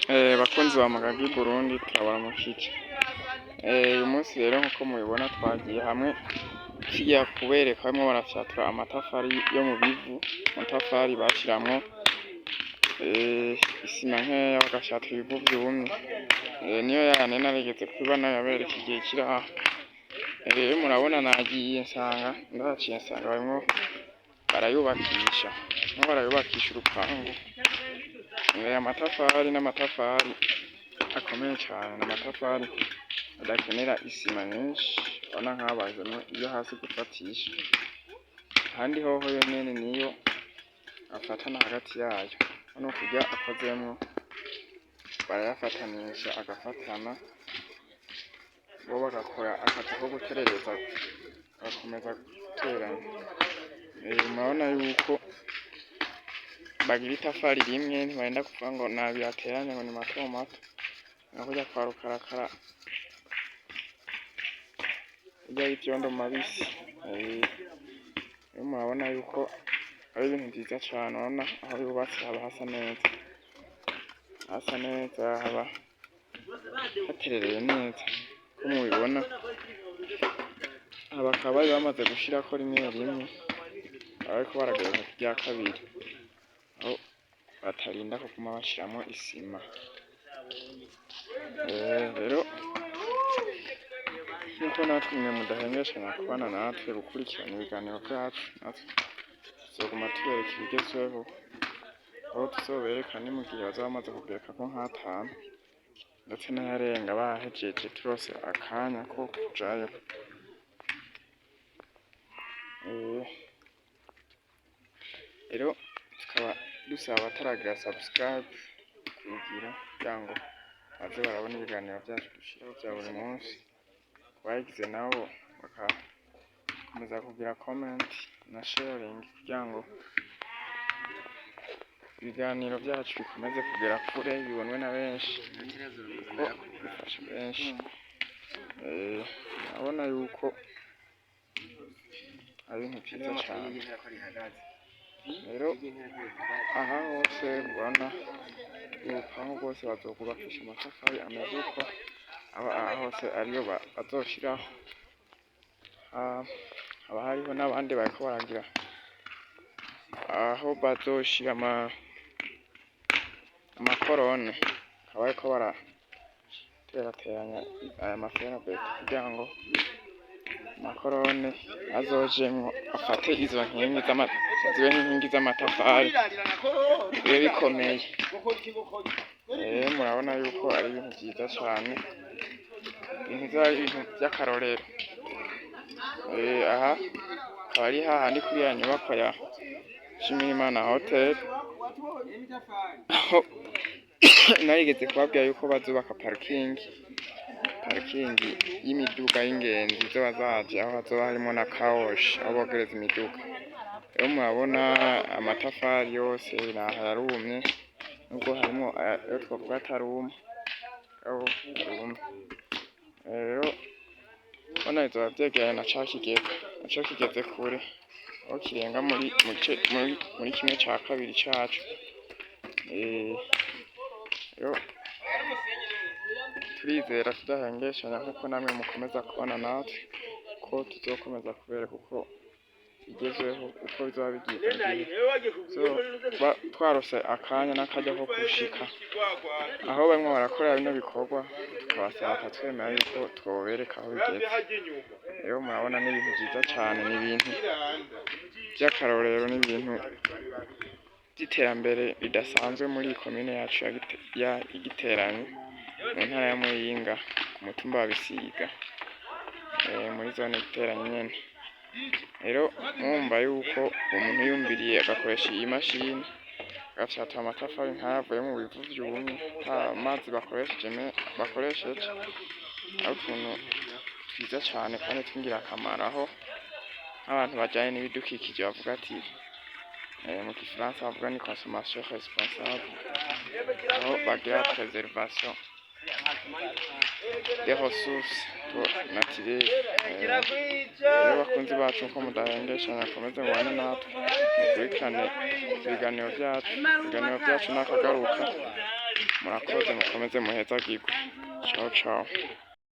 Bakunzi ba Mugagi Burundi, turabaramukije. Uyu munsi rero, nkuko mubibona, twagiye hamwe tugiye kubereka barimwo barafyatura amatafari yo mu bivu, amatafari bashiramwo isima nkeya, bagafyatura ibivu vyumye. Niyo yayandi narigeze kuba nayabereka igihe kiraho. Rero murabona nagiye nsanga ndahaciye, nsanga barimwo barayubakisha, barimwo barayubakisha urupangu. Aya matafari n'amatafari akomeye cane, n'amatafari adakenera isima nyinshi. Urabona nk'aha bazanye iyo hasi gufatisha, ahandi hoho yo nyene niyo afatana hagati yayo. Urabona kurya akozemwo, barayafatanisha agafatana, bo bagakora akazi ko guterereza, bagakomeza guteranya. Murabona yuko bagira itafari rimwe, ntibarinda kuvuga ngo nabiri ateranye, ngo ni mato mato, nka kurya kwa rukarakara irya y'ivyondo mabisi. Rero murabona yuko ari ibintu vyiza cane. Urabona aho yubatse haba hasa neza, hasa neza, haba haterereye neza uko mubibona. Aha bakaba bari bamaze gushirako rimwe rimwe, bariko baragereka kurya kabiri, aho batarinda kuguma bashiramwo isima. Rero nkuko natwe mwe mudahengeshanya kubana natwe, gukurikirana ibiganiro vyacu, natwe tuzoguma tubereka ibigezweho, aho tuzobereka ni mu gihe bazoba bamaze kugerekako nk'atanu ndetse n'ayarenga, bahejeje, turonse akanya ko kujayo. Rero tukaba dusaba abataragira subscribe kuyigira, kugira ngo baze barabona ibiganiro vyacu dushiraho vya buri munsi. Abayigize nabo bagakomeza kugira comment na sharing, kugira ngo ibiganiro vyacu bikomeze kugera kure, bibonwe na benshi, kuko bifasha benshi. Urabona yuko ari ibintu vyiza cane. Rero aha hose ubona urupangu rwose bazorwubakisha amatafari ameze uko, aho aha hose ariyo bazoshiraho. Haba hariho n'abandi bariko baragira aho bazoshira ama colonnes, bakaba bariko baraterateranya aya ma fer à béton kugira ngo ama colonnes azojemwo afate izo nkingi, zibe nk'inkingi z'amatafari, bibe bikomeye. Murabona yuko ari ibintu vyiza cane, ibintu vyoba ari ibintu vy'akarorero. Aha akaba ari hahandi kuri ya nyubakwa ya Nshimirimana Hotel, aho narigeze kubabwira yuko bazubaka parking y'imiduga y'ingenzi izoba zaje, aho hazoba harimwo na car wash, aho bogereza imiduga. Rero murabona amatafari yose naha yarumye, nubwo harimwo ayo twovuga ataruma, mugabo yarumye. Rero urabona bizoba vyegeranye na ca kigega, naco kigeze kure, aho kirenga muri kimwe ca kabiri caco. Rero turizera tudahengeshanya, nkuko namwe mukomeza kubana natwe, ko tuzokomeza kubereka uko bigezweho, uko bizoba bigiye. Tuzoba twarose akanya n'akaryo ko gushika aho barimwo barakorera bino bikorwa, tukabasaba bakatwemera yuko twobereka aho bigeze. Rero murabona ni ibintu vyiza cane, ni ibintu vy'akarorero, n'ibintu vy'iterambere ridasanzwe muri iyi komine yacu ya Giteranyi, mu ntara ya Muyinga, ku mutumba wa Bisiga, muri zone Giteranyi nyene. Rero mwumva yuko umuntu yumviriye agakoresha iyi mashini, agafyatura amatafari nk'aya avuye mu bivu vyumye, ata mazi bakoresheje, ari utuntu twiza cane kandi tw'ingirakamaro, aho nk'abantu bajanye n'ibidukikije bavuga ati, mu gifaransa bavuga ni consommation responsable, aho bagira préservation des ressources naturelles. Rero bakunzi bacu, nko mudahengeshanya, mukomeze mubane natwe, mukurikirane ibiganiro vyacu. Ibiganiro vyacu nakagaruka. Murakoze, mukomeze muhezagirwe. Ciao ciao.